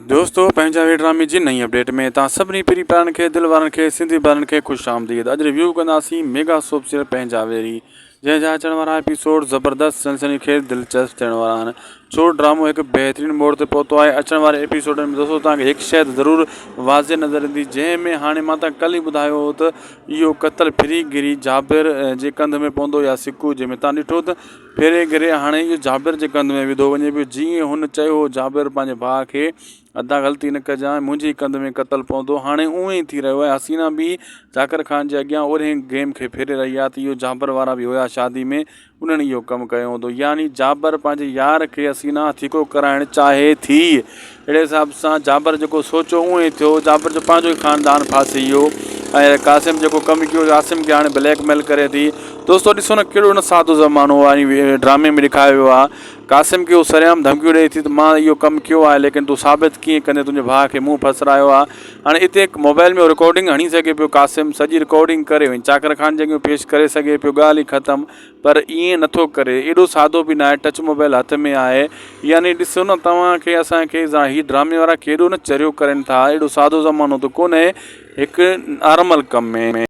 دوستو پنهنجا وي ڊرامي جي نئين اپڊيٽ ۾ توهان سڀني پرين پيارن کي دل وارن کي سنڌي ڀائرن کي خوش آمديد اڄ ريويو ڪنداسين ميگا سوپ سيريل پنهنجا ويري جنهن جا اچڻ وارا ايپيسوڊ زبردست سنسني خيز دلچسپ ٿيڻ وارا آهن ڇو ڊرامو هڪ بهترين موڙ تي پهتو آهي اچڻ واري ايپيسوڊن ۾ دوستو توهان کي هڪ شيء ضرور واضح نظر ايندي جنهن ۾ هاڻي مان توهان کي ڪل ئي ٻڌايو هو ته اهو قتل ڦري گري جابر جي ڪنڌ ۾ پوندو يا سڪو جنهن ۾ توهان ڏٺو ته ڦيري گهري هاڻي اهو جابر جي ڪنڌ ۾ وڌو وڃي پيو. جيئن هن چيو هو جابر پنهنجي ڀاء کي ادا غلطي نه ڪجانء منهنجي ئي ڪنڌ ۾ قتل پوندو. هاڻي اونئن ئي ٿي رهيو آهي. حسينا به چاڪر خان جي اڳيان اورهين گيم کي ڦيري رهي آهي ته اهو جابر وارا به هيا شادي ۾ انهن اهو ڪم ڪيو هوندو. يعني جابر پنهنجي يار کي حسينا هٿيڪو ڪرائڻ چاهي ٿي. اهڙي حساب سان جابر جيڪو سوچيو اونئن ئي ٿيو. جابر جو پنهنجو ئي خاندان ڦاسي ويو ۽ قاسم جيڪو ڪم ڪيو قاسم کي هاڻي بليڪ ميل ڪري ٿي. دوستو ڏسو نه ڪهڙو نه سادو زمانو آهي ۽ ڊرامي ۾ ڏيکاريو ويو آهي. قاسم کي هو سرعام ڌمڪيون ڏئي ٿي ته مان اهو ڪم ڪيو آهي ليڪن تون ثابت ڪيئن ڪندين تنهنجي ڀاء کي مون ڦسرايو آهي. هاڻي اتي موبائل ۾ رڪارڊنگ هڻي سگهي پيو قاسم سڄي رڪارڊنگ ڪري وڃي چاڪر خان جي اڳيان پيش ڪري سگهي پيو ڳالهه ئي ختم. پر ائين نٿو ڪري ايڏو سادو به ناهي ٽچ موبائل هٿ ۾ آهي يعني ڏسو نه توهان کي اسان کي هي ڊرامي وارا ڪيڏو نه چريو ڪرين ٿا ايڏو سادو زمانو ته ڪونهي هڪ نارمل ڪم ۾.